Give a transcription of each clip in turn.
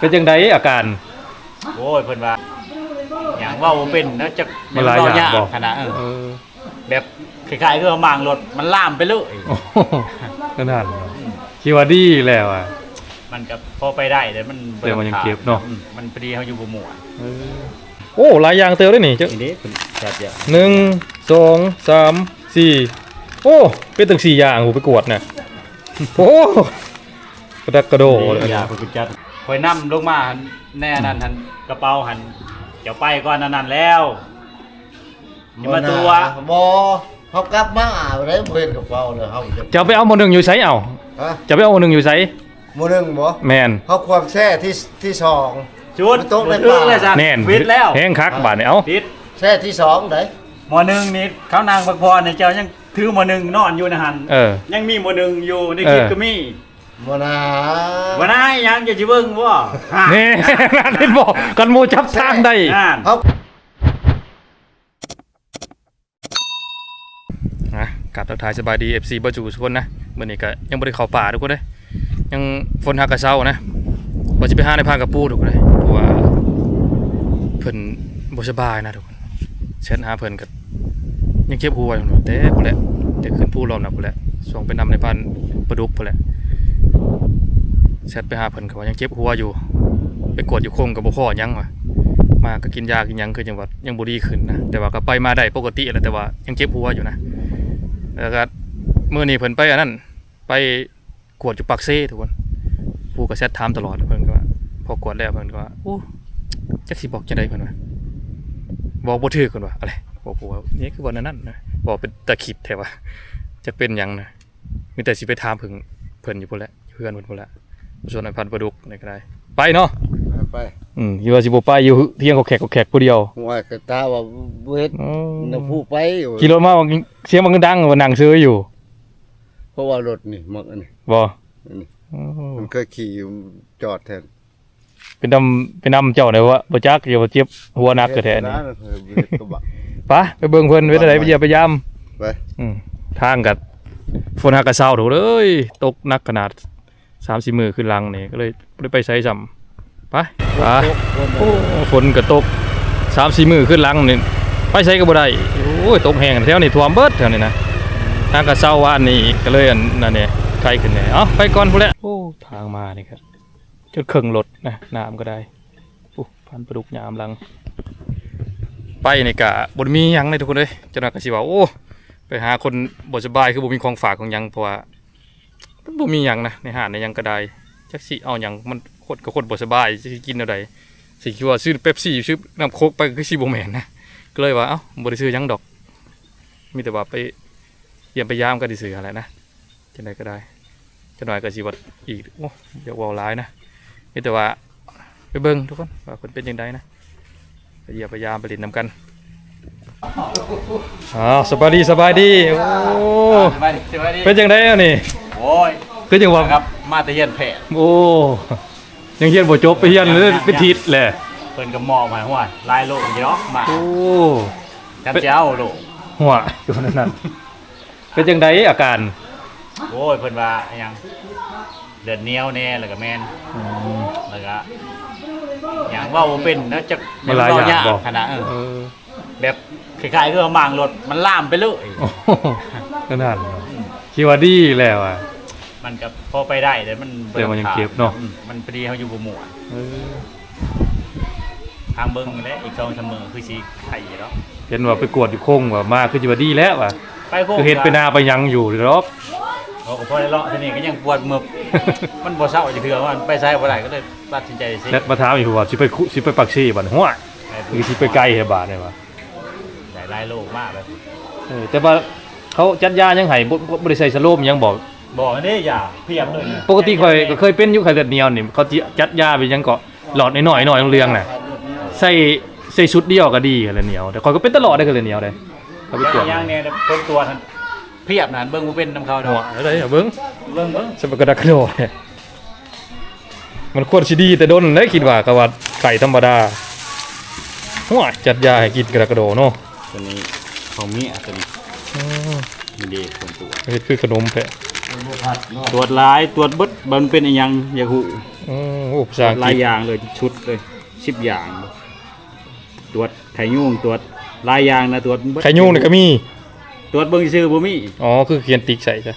ເປັນຈັ່ງໃດອາການ? ໂອ້ຍ ເພິ່ນວ່າຫຍັງເວົ້າບໍ່ເປັນນະ ຈັກ ມັນຫຼາຍຢ່າງບໍ່? ເວົ້າຍາກຫັ້ນນະ ເອີ ເອີ ແບບຄ້າຍໆຄືວ່າໝາງລົດ ມັນລາມໄປເລີຍ. ໂອ້ໂຫ ຂະໜາດນັ້ນ ອືມ ຄິດວ່າດີແລ້ວອະ. ມັນກໍພໍໄປໄດ້ ແຕ່ມັນ ແຕ່ວ່າຍັງເຈັບເນາະ ອືມ ມັນພໍດີເຮົາຢູ່ບໍ່ມ່ວນ. ເອີ ໂອ້ ຫຼາຍຢ່າງເຕີບເດ້ນີ້. ນີ້ເດ້ ເພິ່ນຈັດຢ່າງ ໜຶ່ງ ສອງ ສາມ ສີ່ ໂອ້ ເປັນຕັ້ງສີ່ຢ່າງ ໂອ້ ໄປກວດນະ ໂອ້ ກະດັກກະດໍ ນີ້ ເລີຍ ຢາເພິ່ນໄປຈັດ ຂ້ອຍນຳລົງມາໃນອັນນັ້ນຫັ້ນ ກະເປົາຫັ້ນ ເຈົ້າໄປກ່ອນອັນນັ້ນແລ້ວ ຢ່າມາຕົວະ. ບໍ່ ເຮົາກັບມາໄດ້ ບໍ່ເຫັນກະເປົາເລີຍ ເຮົາຈະ ເຈົ້າໄປເອົາໝໍ້ໜຶ່ງຢູ່ໃສເອົາ? ຮະ? ເຈົ້າໄປເອົາໝໍ້ໜຶ່ງຢູ່ໃສ? ໝໍ້ໜຶ່ງບໍ່? ແມ່ນ ເຮົາຄວາມແຊ່ທີ ທີສອງ ຈຸດ ມັນຕົກໃນປ່າ ແມ່ນ ແຮງຄັກບາດນີ້ ເອົາ ແຊ່ທີສອງໃດ. ໝໍ້ໜຶ່ງນີ້ເຂົານັ່ງພັກຜ່ອນນີ້ ເຈົ້າຍັງຖືໝໍ້ໜຶ່ງນອນຢູ່ໃນຫັ້ນ ເອີ ຍັງມີໝໍ້ໜຶ່ງຢູ່ໃນຄລິບ ເອີ ກໍມີ. ບໍ່ນາ ບໍ່ນາຫຍັງ ເຈົ້າຊິເບິ່ງບໍ່? ແນ່ ເຫັນບໍ່ ຄັນໝູ່ຈັບທາງໄດ້ ນັ້ນ ເອົາ ນະ ກາບທັກທາຍສະບາຍດີ ເອັຟຊີ ເບິດສູ່ທຸກຄົນນະ. ມື້ນີ້ກະຍັງບໍ່ໄດ້ເຂົ້າປ່າທຸກຄົນເດ້ ຍັງ ຝົນຫາກະເຊົານະ ວ່າຊິໄປຫານາຍພານກະປູທຸກຄົນເດ້ ເພາະວ່າເພິ່ນບໍ່ສະບາຍນະທຸກຄົນ. ແຊັດຫາເພິ່ນກະຍັງເຈັບຫົວຢູ່ ແຕ່ພຸ້ນແຫຼະ ແຕ່ຂຶ້ນພູລອບນະພຸ້ນແຫຼະ ຊ່ວງໄປນຳນາຍພານປາດຸກພຸ້ນແຫຼະ. ແຊັດໄປຫາເພິ່ນກະວ່າຍັງເຈັບຫົວຢູ່ ໄປກວດຢູ່ຄົງກະບໍ່ພໍຫຍັງວ່າ ມາກະກິນຢາກິນຫຍັງ ຄືຈັ່ງວ່າຍັງບໍ່ດີຂຶ້ນນະ ແຕ່ວ່າກະໄປມາໄດ້ປົກກະຕິແຫຼະ ແຕ່ວ່າຍັງເຈັບຫົວຢູ່ນະ. ແລ້ວກະມື້ນີ້ເພິ່ນໄປອັນນັ້ນ ໄປກວດຢູ່ປາກເຊທຸກຄົນ ຜູ້ກະແຊັດຖາມຕະຫຼອດ ເພິ່ນກະວ່າ ພໍກວດແລ້ວເພິ່ນກະວ່າ ໂອ້ ຈັກຊິບອກຈັ່ງໃດ ເພິ່ນວ່າ ບອກບໍ່ຖືກ ເພິ່ນວ່າ ອະໄລ ບອກຜູ້ວ່າ ນີ້ຄືວ່າແນວນັ້ນນະ ເວົ້າເປັນຕາຄິດແທ້ວ່າ ຈັກເປັນຫຍັງນະ. ມີແຕ່ຊິໄປຖາມເພິ່ນ ເພິ່ນຢູ່ພຸ້ນແຫຼະ ຢູ່ເຮືອນເພິ່ນພຸ້ນແຫຼະ ສ່ວນນາຍພານປາດຸກນີ້ກະໄດ້ ໄປເນາະ ໄປ ອືມ ຢູ່ວ່າຊິບໍ່ໄປ ຢູ່ທຽງກອກແຂກກອກແຂກຜູ້ດຽວ. ໂອ້ຍ ກະຕາວ່າບໍ່ເຮັດ ອືມ ນຳຜູ້ໄປ ຂີ່ລົດມາ ສຽງບັກດັງວ່ານັ່ງເຊີຍຢູ່ ເພາະວ່າລົດນີ້ມັກອັນນີ້ ບໍ່ ອັນນີ້ ໂອ້ ມັນເຄີຍຂີ່ຢູ່ ຈອດແທນ ໄປນຳ ໄປນຳເຈົ້າໄດ້ວະ ບໍ່ຈັກ ຢ່າວ່າເຈັບຫົວໜັກແທ້ໆນີ້. ໄປ ໄປເບິ່ງເພິ່ນ ເປັນຈັ່ງໃດ ໄປຢ້ຽມໄປຢາມ ໄປ ອືມ ທາງກະຝົນຫາກະເຊົາທຸກເອີຍ ຕົກໜັກຂະໜາດ ສາມສີ່ມື້ຄືນຫຼັງນີ້ ກະເລີຍບໍ່ໄດ້ໄປໃສຊ້ຳ. ໄປ ໄປ ໂອ້ ຝົນກະຕົກ ສາມສີ່ມື້ຄືນຫຼັງນີ້ ໄປໃສກະບໍ່ໄດ້. ໂອ້ຍ ຕົກແຮງ ແຖວນີ້ຖ້ວມເບິດແຖວນີ້ນະ ຫາກະເຊົາວານນີ້ກະເລີຍອັນນັ້ນແດ່ ໄຄຂຶ້ນແດ່. ເອົ້າ ໄປກ່ອນພຸ້ນແຫຼະ. ໂອ້ ທາງມານີ້ກະຈົນເຄິ່ງລົດນະ ນ້ຳກະໄດ້. ໂອ້ ພັນປາດຸກຍາມຫຼັງ ໄປນີ້ກະບໍ່ໄດ້ມີຫຍັງເດ້ທຸກຄົນເອີຍ. ຈັກໜ່ອຍກະຊິວ່າ ໂອ້ ໄປຫາຄົນບໍ່ສະບາຍ ຄືບໍ່ມີຂອງຝາກຂອງຫຍັງ ເພາະວ່າ ມັນບໍ່ມີຫຍັງນະ ໃນຮ້ານໃນຫຍັງກະໄດ້ ຈັກຊິເອົາຫຍັງ ມັນຄົນກະຄົນບໍ່ສະບາຍ ຊິກິນແນວໃດ ຊິຄິດວ່າຊື້ເປັບຊີ ຊື້ນ້ຳໂຄກໄປ ກະຄືຊິບໍ່ແມ່ນນະ ກະເລີຍວ່າ ເອົ້າ ບໍ່ໄດ້ຊື້ຫຍັງດອກ ມີແຕ່ວ່າໄປຢ້ຽມໄປຢາມກັນຊື່ໆຫັ້ນແຫຼະນະ. ຈັ່ງໃດກະໄດ້ ຈັກໜ່ອຍກະຊິວ່າອີກ ໂອ້ ຢາກເວົ້າຫຼາຍນະ ມີແຕ່ວ່າໄປເບິ່ງທຸກຄົນວ່າເພິ່ນເປັນຈັ່ງໃດນະ. ໄປຢ້ຽມໄປຢາມໄປຫຼິ້ນນຳກັນ. ອ້າວ ສະບາຍດີ ສະບາຍດີ. ໂອ້ ສະບາຍດີ ສະບາຍດີ. ເປັນຈັ່ງໃດອັນນີ້? ໂອ້ຍ ຄືຈັ່ງວ່າ ມາແຕ່ຮຽນແພດ. ໂອ້ ຍັງຮຽນບໍ່ຈົບ ໄປຮຽນເປັນທິດແຫຼະ. ເພິ່ນກະມອບໃຫ້ ຫ້ວຍ ຫຼາຍໂລຢູ່ດອກ ມາ. ໂອ້ ຄັນຊິເອົາໂລ ຫ້ວຍ ຢູ່ນັ້ນ. ເປັນຈັ່ງໃດອາການ? ໂອ້ຍ ເພິ່ນວ່າຫຍັງ ເລືອດໜຽວແນ່ ແລ້ວກະແມ່ນ ອືມ ແລ້ວກະຫຍັງເວົ້າບໍ່ເປັນນະ ຈັກ ມັນຫຼາຍຢ່າງບໍ່? ເອີ ແບບຄ້າຍໆຄືວ່າໝາງລົດ ມັນລາມໄປເລີຍ. ໂອ້ໂຫ ຂະໜາດນັ້ນ ອືມ ຄິດວ່າດີແລ້ວອະ. ມັນກະພໍໄປໄດ້ ແຕ່ມັນ ແຕ່ວ່າຍັງເຈັບເນາະ ອືມ ມັນພໍດີເຮົາຢູ່ບໍ່ມ່ວນ. ເອີ ທາງເບິ່ງແຫຼະ ອີກສອງສາມມື້ຄືຊິໄຄຢູ່ດອກ. ເຫັນວ່າໄປກວດຢູ່ຄົງວ່າ ມາຄືຊິວ່າດີແລ້ວວ່າ ໄປຄົງ ຄືເຫັນໄປນາໄປຫຍັງຢູ່ດອກ. ເຮົາກະພໍໄດ້ເລາະ ທີນີ້ກະຍັງປວດມຶບ ມັນບໍ່ເຊົາຈັກເທື່ອ ມັນໄປໃສບໍ່ໄດ້ ກະເລີຍຕັດສິນໃຈຊິ ແຊັດມາຖາມອີກວ່າ ຊິໄປ ຊິໄປປາກເຊບາດ ຫ້ວຍ ຄືຊິໄປໄກແທ້ບາດນີ້ວ່າ. ໄດ້ຫຼາຍໂລມາແບບ ເອີ ແຕ່ວ່າເຂົາຈັດຢາຫຍັງໃຫ້ ບໍ່ ບໍ່ໄດ້ໃສ່ສະໂລມຫຍັງບໍ່? ບໍ່ເດ້ ຢາພຽບເລີຍ. ປົກກະຕິຂ້ອຍກະເຄີຍເປັນຢູ່ ໄຂ້ເລືອດໜຽວນີ້ ເຂົາຊິຈັດຢາເປັນຫຍັງເກາະ ຫຼອດນ້ອຍໆ ນ້ອຍເຫຼືອງໆນະ ໃສ່ ໃສ່ຊຸດດຽວກະດີ ໄຂ້ເລືອດໜຽວ. ແຕ່ຂ້ອຍກະເປັນຕະຫຼອດເດ້ ໄຂ້ເລືອດໜຽວເດ້ ເຂົາໄປກວດ ຢ່າງແນ່ ຜົນກວດຫັ້ນ ພຽບຫັ້ນ ເບິ່ງບໍ່ເປັນນຳເຂົາດອກ. ເບິ່ງ ເບິ່ງ ເບິ່ງ ສະບັກກະດັກກະໂດ. ມັນຄວນຊິດີແຕ່ດົນແລ້ວ ຄິດວ່າ ກະວ່າໄຂ້ທຳມະດາ. ໂອ້ຍ ຈັດຢາໃຫ້ກິນກະດາກະໂດເນາະ. ໂຕນີ້ຂອງເມຍ ໂຕນີ້ ອືມ ນີ້ເດ້ ເປັນຕົວ ເຮັດຄືຂະໜົມແທ້. ບໍ່ພັດເນາະ ກວດຫຼາຍ ກວດເບິດ ວ່າມັນເປັນອີ່ຫຍັງ ຢາກຮູ້. ອືມ ໂອ້ ພາສາອັງກິດ ກວດຫຼາຍຢ່າງເລີຍ ຊຸດເລີຍ ສິບຢ່າງ. ກວດໄຂ້ຍຸງ ກວດຫຼາຍຢ່າງນະ ກວດເບິດ ໄຂ້ຍຸງນີ້ກໍມີ ກວດເບິ່ງຊື່ໆ ບໍ່ມີ. ອໍ ຄືຂຽນຕິກໃສ່ຊະ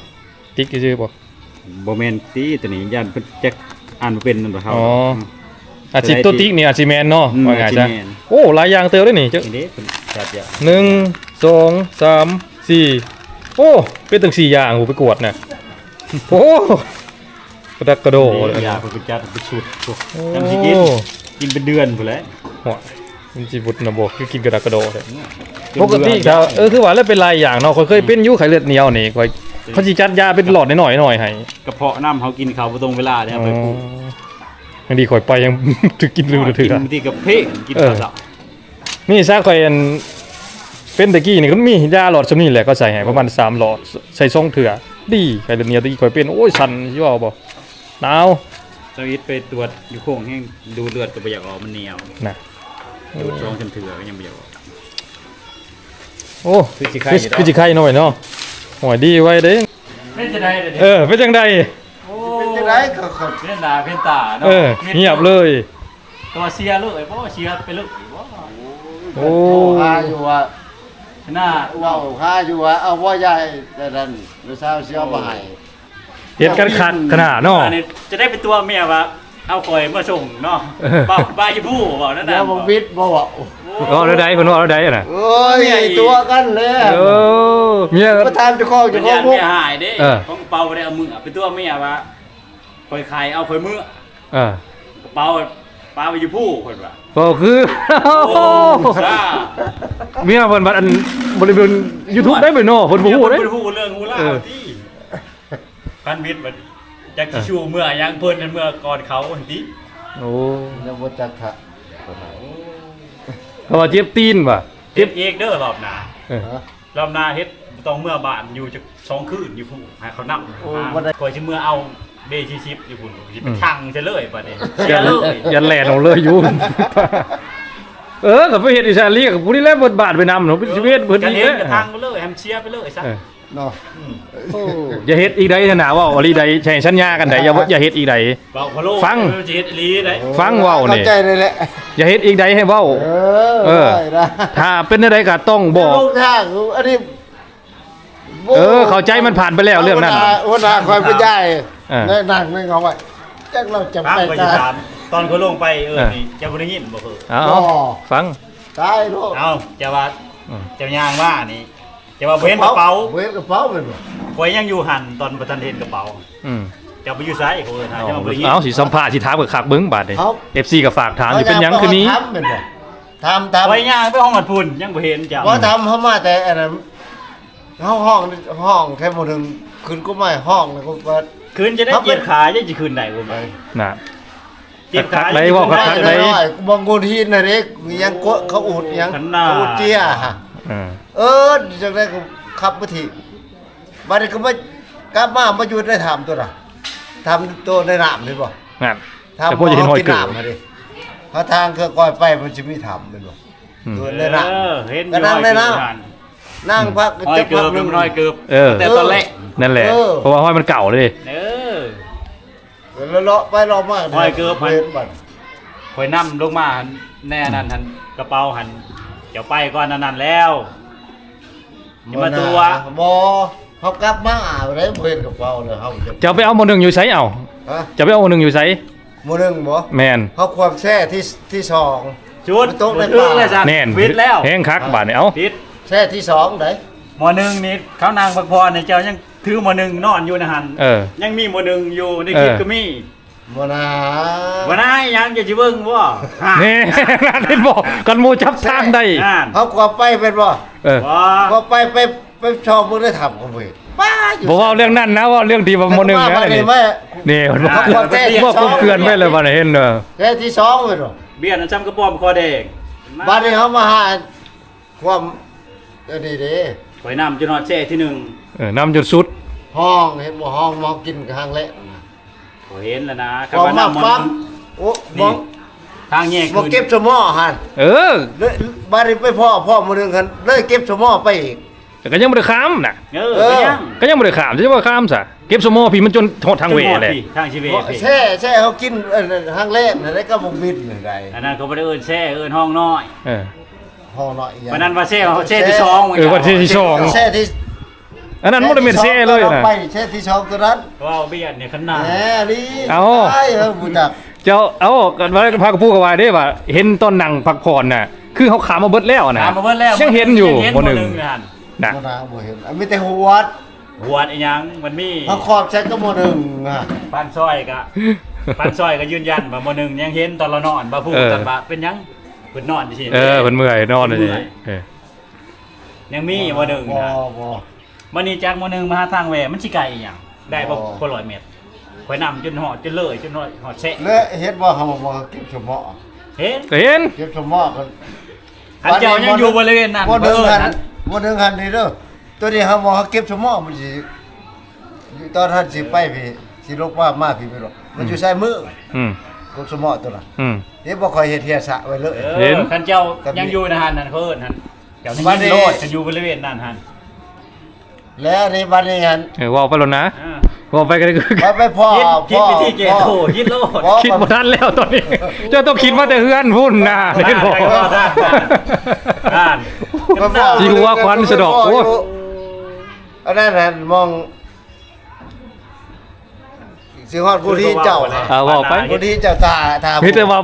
ຕິກຊື່ໆ ບໍ່? ບໍ່ແມ່ນຕິ ໂຕນີ້ຢ້ານເພິ່ນຈັກອ່ານບໍ່ເປັນນຳເຂົາ. ອໍ ອືມ ອາດຊິ ໂຕຕິກນີ້ອາດຊິແມ່ນເນາະ ອືມ ວ່າງ່າຍຊະ. ໂອ້ ຫຼາຍຢ່າງເຕີບເດ້ນີ້ ນີ້ເດ້ ເພິ່ນຈັດຢ່າງ ໜຶ່ງ ສອງ ສາມ ສີ່ ໂອ້ ເປັນຕັ້ງສີ່ຢ່າງ ໂອ້ ໄປກວດນະ. ໂອ້ ກະດັກກະດໍ ນີ້ ເລີຍ ຢາເພິ່ນໄປຈັດເປັນຊຸດ ໂອ້ ໂອ້ ຈຳຊິກິນ ກິນເປັນເດືອນພຸ້ນແຫຼະ. ໂອ້ຍ ມັນຊິບຸດນະບໍ່ ຄືກິນກະດັກກະດໍແທ້. ປົກກະຕິ ເອີ ຄືວ່າແລ້ວເປັນຫຼາຍຢ່າງເນາະ ຂ້ອຍເຄີຍເປັນຢູ່ໄຂ້ເລືອດໜຽວນີ້ ຂ້ອຍ ເຂົາຊິຈັດຢາເປັນຫຼອດນ້ອຍໆໃຫ້ ກະເພາະນຳ ເຮົາກິນເຂົ້າບໍ່ຕົງເວລາເດ້ ເຮົາໄປປູກ. ຍັງດີຂ້ອຍໄປຍັງຖືກກິນລືມເທື່ອ ກິນບາງທີກະເພ ກິນ ເອີ ເຂົ້າເຊົ້າ. ນີ້ຊະ ຂ້ອຍອັນ ເປັນແຕ່ກີ້ນີ້ ມັນມີຢາຫຼອດສ່ຳນີ້ແຫຼະ ເຂົາໃສ່ໃຫ້ປະມານສາມຫຼອດ ໃສ່ສອງເທື່ອ ດີ ໄຂ້ເລືອດໜຽວ ແຕ່ກີ້ຂ້ອຍເປັນ ໂອ້ຍ ສັ່ນ ຊິເວົ້າບໍ່ ໜາວ. ເຈົ້າອິດໄປກວດຢູ່ໂຄງແຮງ ດູດເລືອດກໍບໍ່ຢາກອອກ ມັນໜຽວນະ ດູດສອງສາມເທື່ອກໍຍັງບໍ່ຢາກອອກ. ໂອ້ ຄືຊິໄຄຢູ່ດອກ ຄືຊິໄຄໜ້ອຍເນາະ. ໂອ້ຍ ດີໄວເດ້ ເປັນຈັ່ງໃດເດ? ເອີ ເປັນຈັ່ງໃດ? ໂອ້ ເປັນຈັ່ງໃດ? ເປັນໜ້າເປັນຕາເນາະ ເອີ ງຽບເລີຍ. ກໍວ່າເສຍເລີຍບໍ່ ເສຍໄປເລີຍບໍ່? ໂອ້ ໂທຫາຢູ່ວ່າ ໜ້າ ເວົ້າຫາຢູ່ວ່າ ເອົາບໍ່ຍາຍ ແຕ່ນັ້ນ ລູກສາວຊິເອົາມາໃຫ້. ເຮັດກັນຄັກຂະໜາດເນາະ ອັນນີ້ຈະໄດ້ໄປຕົວະເມຍວ່າ ເອົາຂ້ອຍມາສົ່ງເນາະ ເອີ ບາ ບາຢູ່ພູເວົ້ານັ້ນນະ ແລ້ວບັກບິດບໍ່ເວົ້າ. ເວົ້າແນວໃດ? ເພິ່ນເວົ້າແນວໃດນະ? ໂອ້ຍ ຕົວະກັນແລ້ວ ເອີ ເມຍ ໄປຖາມເຈົ້າຂອງ ເຈົ້າຂອງ ເມຍຫາຍເດ້ ເອີ ຂອງກະເປົາບໍ່ໄດ້ເອົາເມືອ ໄປຕົວະເມຍວ່າ ຂ້ອຍຂາຍເອົາຂ້ອຍເມືອ ເອີ ກະເປົາປາໄວ້ຢູ່ພູ ເພິ່ນວ່າ ບໍ່ຄື ໂອ້ ສາ ເມຍເພິ່ນບັດອັນ ບໍ່ໄດ້ເບິ່ງຢູທູບໄດ້ເລີຍເນາະ ເພິ່ນບໍ່ຮູ້ເດ້ ເພິ່ນບໍ່ຮູ້ເລື່ອງຮູ້ລາວ ເອີ ຕິ ຄັນວິດບັດ ຈັກຊິຊູເມືອຫຍັງ ເພິ່ນນັ້ນເມືອກ່ອນເຂົາຫັ້ນຕິ. ໂອ້ ຍັງບໍ່ຈັກທະ ເຂົາວ່າເຈັບຕີນວ່າ ເຈັບອີກເດີລອບໜ້າ ເອີ ຮະ? ລອບໜ້າເຮັດ ຕ້ອງເມືອບ້ານຢູ່ຈັກສອງຄືນຢູ່ພຸ້ນ ໃຫ້ເຂົານຳ. ໂອ້ ບໍ່ໄດ້ ຂ້ອຍຊິເມືອເອົາເບສີ່ສິບຢູ່ພຸ້ນ ຊິໄປ ອືມ ທັ່ງໃສ່ເລີຍບາດນີ້ ເສຍເລີຍ ຢ້ານແລ່ນອອກເລີຍຢູ່. ເອີ ກໍໄປເຮັດອີສານລີກ ຜູ້ນີ້ແຫຼະເບິດບາດໄປນຳເນາະ ຊິໄປເຮັດເພິ່ນອີກແຫຼະ ທັ່ງເລີຍ ໃຫ້ມັນເສຍໄປເລີຍຊະ ເອີ ເນາະ. ອືມ ໂອ້ ຢ່າເຮັດອີກໃດຫັ້ນນະ ເວົ້າອີ່ຫຼີໃດ ໃຫ້ສັນຍາກັນໃດ ຢ່າ ຢ່າເຮັດອີກໃດ. ຟັງ ເອີ ຊິເຮັດອີ່ຫຼີໃດ ຟັງເວົ້ານີ້ ເຂົ້າໃຈເລີຍແຫຼະ ຢ່າເຮັດອີກໃດໃຫ້ເວົ້າ. ເອີ ເອີ ໄດ້ ຖ້າເປັນແນວໃດກໍຕ້ອງບອກ ລົງທາງ ອັນນີ້ ໂອ້ ເອີ ເຂົ້າໃຈ ມັນຜ່ານໄປແລ້ວເລື່ອງນັ້ນ ຫົວໜ້າ ຫົວໜ້າຂ້ອຍໄປຢາຍ ເອີ ແນະ ນັ່ງເອົາໄວ້ ຈັກລາວຈະໄປ ຖາມ ຕາມ ຕອນຂ້ອຍລົງໄປ ເອີ ເອີ ນີ້ ເຈົ້າບໍ່ໄດ້ຍິນບໍ່? ເອີ ເອົ້າ ຟັງ ຕາຍໂລດ ເອົ້າ ເຈົ້າວ່າ ອືມ ເຈົ້າຍ່າງມານີ້ ເຈົ້າວ່າບໍ່ເຫັນກະເປົາ ບໍ່ເຫັນກະເປົາແມ່ນບໍ່? ຂ້ອຍຍັງຢູ່ຫັ້ນ ຕອນບໍ່ທັນເຫັນກະເປົາ. ອືມ ເຈົ້າໄປຢູ່ໃສ? ເຂົາເອີ້ນຫາ ເຈົ້າບໍ່ໄດ້ຍິນ. ເອົ້າ ຊິສຳພາດ ຊິຖາມກໍຄັກເບິ່ງບາດນີ້ ເອົ້າ ເອັຟຊີກໍຝາກຖາມຢູ່ ເປັນຫຍັງຄືມີ? ຖາມແມ່ນບໍ່? ຖາມ ຖາມ ຂ້ອຍຍ່າງໄປຮອດພຸ້ນ ຍັງບໍ່ເຫັນເຈົ້າ. ບໍ່ ຖາມເຮົາມາແຕ່ອັນນັ້ນ ເຮົາຮ້ອງ ຮ້ອງແຄ່ມື້ໜຶ່ງ ຂຶ້ນກໍມາຮ້ອງແລ້ວກໍວ່າ ຂຶ້ນຈະໄດ້ ເຮົາເປັນ ເຈັບຂາ ຍັງຊິຂຶ້ນໄດ້ບໍ່? ນະ ເຈັບຂາ ໄດ້ເວົ້າຄັກໆ ໄດ້ ບໍ່ງຸນຫີນນະເດ້ ມີຫຍັງກວດ ເຂົາອຸດຫຍັງ ເຂົາອຸດເຈ້ຍ ເອີ ຈັ່ງໃດກໍຂັບມາທີ່ ບາດນີ້ກໍມາ ກັບມາ ມາຢູ່ໃນຖ້ຳຕົວນະ ຖ້ຳຕົວໃນນ້ຳເຫັນບໍ່? ນັ້ນ ຖ້ຳ ແຕ່ພວກຈະເຫັນຮອຍເກີບ ເຮົາທາງເຄື່ອງກອຍໄປ ມັນຊິມີຖ້ຳແມ່ນບໍ່? ອືມ ຢູ່ໃນນ້ຳ ເອີ ເຫັນ ກໍນັ່ງໃນນ້ຳ ຮອຍເກີບ ນັ່ງພັກ ຮອຍເກີບ ຈັກພັກໜຶ່ງ ຮອຍເກີບ ເອີ ແຕ່ຕອນແລກ ນັ້ນແຫຼະ ເອີ ເພາະວ່າຮອຍມັນເກົ່າເດ້ ເອີ ແລ້ວເລາະໄປເລາະມາ ຮອຍເກີບ ເຫັນບັດ ຂ້ອຍນຳລົງມາໃນອັນນັ້ນຫັ້ນ ກະເປົາຫັ້ນ ເຈົ້າໄປກ່ອນອັນນັ້ນແລ້ວ ຢ່າມາຕົວະ ບໍ່ ເຮົາກັບມາເດ້ ບໍ່ເຫັນກະເປົາເລີຍ ເຮົາຈະ ເຈົ້າໄປເອົາໝໍ້ໜຶ່ງຢູ່ໃສ? ເອົ້າ ຮະ? ເຈົ້າໄປເອົາໝໍ້ໜຶ່ງຢູ່ໃສ? ໝໍ້ໜຶ່ງບໍ່? ແມ່ນ ເຮົາຄວາມແຊ່ທີ່ ທີ່ສອງ ຈຸດ ມັນຕົກໃນປ່າ ແຮ່ງຄັກບາດນີ້ ເອົ້າ ຜິດແລ້ວ ຜິດ ຜິດ ແຊ່ທີ່ສອງໃດ ໝໍ້ໜຶ່ງນີ້ ເຂົານັ່ງພັກຜ່ອນນີ້ ເຈົ້າຍັງຖືໝໍ້ໜຶ່ງນອນຢູ່ໃນຫັ້ນ ເອີ ຍັງມີໝໍ້ໜຶ່ງຢູ່ໃນຄລິບ ເອີ ກໍມີ ບໍ່ນາ ບໍ່ນາຫຍັງ ເຈົ້າຊິເບິ່ງບໍ່? ນີ້ ເຫັນບໍ່? ຄັນໝູ່ຈັບທາງໄດ້ ນັ້ນ ເຮົາກວ່າໄປແມ່ນບໍ່? ເອີ ບໍ່ ກວ່າໄປ ໄປ ໄປຊອກເບິ່ງໃນຖ້ຳກໍບໍ່ເຫັນ ປ້າ ຢູ່ ບໍ່ເວົ້າເລື່ອງນັ້ນນະ ເວົ້າເລື່ອງທີ່ວ່າໝໍ້ໜຶ່ງນະ ນີ້ ນີ້ ເຮົາກວ່າແທ້ ເວົ້າກົບເກື່ອນໄປແລ້ວ ບັດນີ້ເຫັນເດີ ແທ້ທີ່ສອງແມ່ນບໍ່? ເບຍນັ້ນຊ່ຳກະປ້ອມຄໍແດງ ບັດນີ້ເຮົາມາຫາຄວາມ ອັນນີ້ເດ້ ຂ້ອຍນຳຈົນຮອດແຊ່ທີໜຶ່ງ ເອີ ນຳຈົນສຸດ ຫ້ອງ ເຫັນບໍ່? ຫ້ອງມອງກິນກະຫາງແລະ ຂ້ອຍເຫັນແລ້ວນະ ຄຳວ່ານຳໝໍ້ໜຶ່ງ ໂອ້ ນີ້ ທາງແຍກຂຶ້ນ ມາເກັບສະໝໍຫັ້ນ ເອີ ບາດນີ້ໄປພໍ້ ພໍ້ໝໍ້ໜຶ່ງຫັ້ນ ເລີຍເກັບສະໝໍໄປອີກ ແຕ່ກໍຍັງບໍ່ໄດ້ຂ້າມນະ. ເອີ ເອີ ກໍຍັງ ກໍຍັງບໍ່ໄດ້ຂ້າມ ຈະວ່າຂ້າມຊະ. ເກັບສະໝໍພີ້ ມັນຈົນຮອດທາງເວແລ້ວ. ທາງຊີເວພີ້ ແຊ່ ແຊ່ເຮົາກິນ ເອີ ທາງແລກນັ້ນ ກໍບໍ່ບິນໄດ້. ອັນນັ້ນເຂົາບໍ່ໄດ້ເອີ້ນແຊ່ ເອີ້ນຫ້ອງນ້ອຍ. ເອີ ຫ້ອງນ້ອຍອີຫຍັງ? ວັນນັ້ນວ່າແຊ່ ແຊ່ທີສອງ. ເອີ ວັນທີສອງ ແຊ່ທີ່ ອັນນັ້ນບໍ່ໄດ້ແມ່ນແຊ່ເລີຍນະ. ໄປແຊ່ທີສອງຕົວນັ້ນ. ເວົ້າບຽດນີ້ຄັນໜ້າ. ແນ່ນີ້. ເອົ້າ ຕາຍ ເອີ ບໍ່ຈັກ. ເຈົ້າ ເອົ້າ ກັນວ່າພາກະປູກະວາຍເດ້ວ່າ ເຫັນຕອນນັ່ງພັກຜ່ອນນະ ຄືເຮົາຂ້າມມາເບິດແລ້ວນະ. ຂ້າມມາເບິດແລ້ວ. ຍັງເຫັນຢູ່ ຍັງເຫັນ ມໍໜຶ່ງ ມໍໜຶ່ງຫັ້ນນະ. ບໍ່ນາ ບໍ່ເຫັນ ອັນມີແຕ່ຫວດ ຫວດອີຫຍັງ ມັນມີ ມາຂອບໃສ່ກັບມໍໜຶ່ງຫັ້ນ. ປານຊອຍກະ ປານຊອຍກະຢືນຢັນວ່າມໍໜຶ່ງຍັງເຫັນຕອນລາວນອນ ວ່າຜູ້ ເອີ ກັນວ່າເປັນຫຍັງ ເພິ່ນນອນຈັ່ງຊີ້. ເອີ ເພິ່ນເມື່ອຍນອນຈັ່ງຊີ້. ເອີ ຍັງມີມໍໜຶ່ງ ບໍ່ ນະ ບໍ່. ບັດນີ້ຈາກມໍໜຶ່ງມາຫາທາງແວ່ ມັນຊິໄກອີຫຍັງ ໄດ້ບໍ່ ບໍ່ ພໍຮ້ອຍແມັດ. ຂ້ອຍນຳຈົນຮອດ ຈົນເລີຍ ຈົນຮອດ ຮອດແຊະ. ແລະເຫັນບໍ່ ເຮົາມາເກັບສະໝໍ ເຫັນ ກໍເຫັນ ເກັບສະໝໍກັນ. ຄັນເຈົ້າຍັງຢູ່ບໍລິເວນນັ້ນ ບໍ່ເດີນຫັ້ນ ບໍ່ເດີນຫັ້ນນີ້ເດີ. ຕົວນີ້ເຮົາມາເກັບສະໝໍ ມັນຊິ ຢູ່ຕອນຫັ້ນຊິໄປພີ້ ຊິລົງມາ ມາພີ້ແມ່ນບໍ່? ມັນຢູ່ ອືມ ຊ້າຍມື. ອືມ ກົກສະໝໍຕົວນັ້ນ. ອືມ ເຫັນບໍ່ ຂ້ອຍເຮັດເຮຍສະໄວ້ເລີຍ. ເອີ ເຫັນ ຄັນເຈົ້າຍັງຢູ່ໃນຫັ້ນ ຫັ້ນເຂົາເອີ້ນຫັ້ນ ເຈົ້ານີ້ໂລດ ຄັນຢູ່ບໍລິເວນນັ້ນຫັ້ນ. ແລ້ວນີ້ບັດນີ້ຫັ້ນ ເອີ ເວົ້າໄປໂລດນະ. ອ່າ ເວົ້າໄປກໍໄດ້ ໄປ ໄປພໍ້ ຜິດ ຜິດວິທີແກ້ໂທ ຜິດໂລດ ຄິດບໍ່ທັນແລ້ວຕອນນີ້. ເຈົ້າຕ້ອງຄິດມາແຕ່ເຮືອນພຸ້ນນະ ເຫັນບໍ່? ທ່ານ ທ່ານ ທ່ານ ຊິຫົວຂວັນສະດອກ. ໂອ້ ອັນນັ້ນຫັ້ນ ມອງ ຊິຮອດຜູ້ທີ່ເຈົ້າ ອ່າ ເວົ້າໄປ ຜູ້ທີ່ເຈົ້າ ຖ້າ ຖ້າ ມີແຕ່ວ່າ